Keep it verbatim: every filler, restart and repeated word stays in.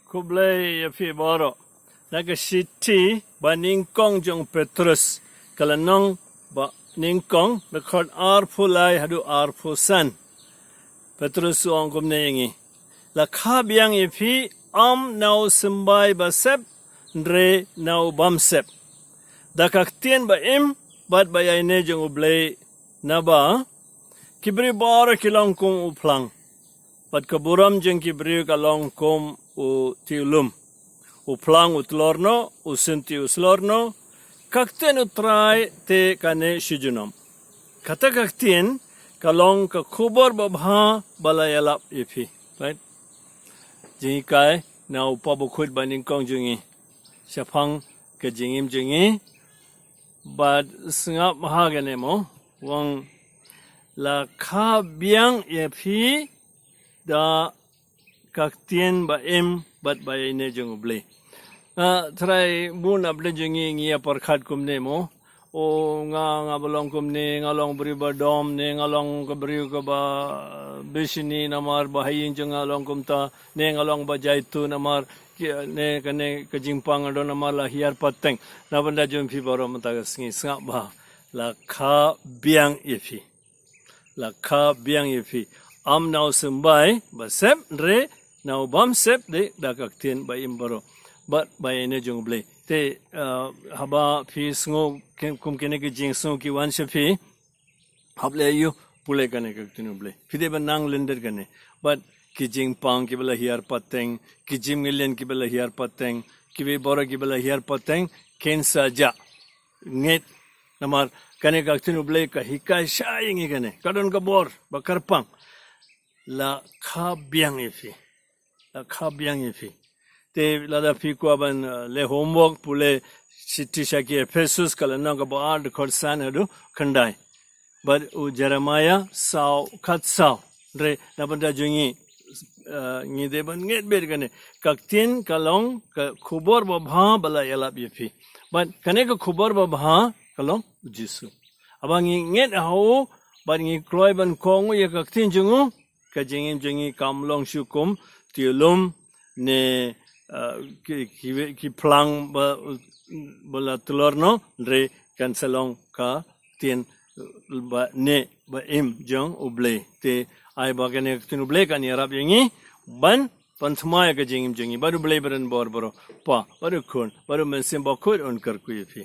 Khublei ïa phi baroh. Na ka shithi ba nyngkong jong Petrus, ka lynnong ba nyngkong, dkhot arphew lai haduh arphew san. Petrus u ong kumne ïa ngi: La kha biang ïa phi, ym na u symbai ba sep, hynrei na u bym sep, da ka ktien ba im bad ba ïaineh jong U Blei. Naba ki briew baroh ki long kum u phlang, bad ka burom jong ki briew ka long kum u tiulum. U phlang u tlor noh, u sinti u slor noh, ka ktien U Trai te ka neh shi junom. Kata ka ktien ka long ka khubor babha ba la ïalap ïa phi. Right? Jinghikai na u Pop Bakhuid ba nyngkong jong ngi shaphang ka jingim jong ngi. Bad sngap bha kane mo, u ong: La kha biang ïa phi da ka ktien ba im bad ba ïaineh jong U Blei. Nga trai bun na pdeng jong ngi ngi ïa pyrkhat kumne mo: O, nga, nga ba long kumne, nga long briew ba dom, ne nga long ka briew kaba bishni namar ba ha ïing jong nga long kumta, ne nga long ba jaitbynriew namar ki, ne kane ka jingpang nga don namar la hiar pateng. Na bynta jong phi baroh mynta ka sngi, sngap bha, la kha biang ïa phi. La kha biang ïa phi, ym na u symbai ba sep, hynrei na u bym sep, dei da ka ktien ba im baroh bad ba ïaineh jong U Blei. Te, uh, haba phi sngew kum kine ki jingsngew ki wan sha phi, hap leh aïu? Pule kane ka ktien U Blei. Phi dei ban nang lyndet kane. Bad ki jingpang kiba la hiar pateng, ki jingmlien kiba la hiar pateng, kiwei baroh kiba la hiar pateng kin sa jah. Ngeit, namar kane ka ktien U Blei ka hikai shai ïa ngi kane. Ka don ka bor ba kyrpang. La kha biang ïa phi. La kha biang ïa phi. Te lada phi kwah ban, uh, leh homework, pule shithi sha ki Ephesus, ka lynnong kaba ar, dkhot san haduh khyndai. Bad u Jeremiah saw khatsaw. Hynrei na bynta jong ngi, uh, ngi dei ban ngeit beit kane. Ka ktien ka long ka khubor babha ba la ïalap ïa phi. Bad kane ka khubor babha ka long U Jisu. Haba ngi ngeit ha u bad ngi kloi ban kohnguh ïa ka ktien jong u, ka jingim jong ngi kam long shuh kum tiulum, ne, uh, ki, ki, ki phlang ba, ba la tlor noh, hynrei kan sa long ka ktien ba neh ba im jong U Blei. Te ai ba kane ka ktien U Blei kan ïarap ïa ngi ban pynthma ïa ka jingim jong ngi. Bad U Blei ba don bor baroh, Pa, bad U Khun, bad U Mynsiem Bakhuid un kyrkhu ïa phi.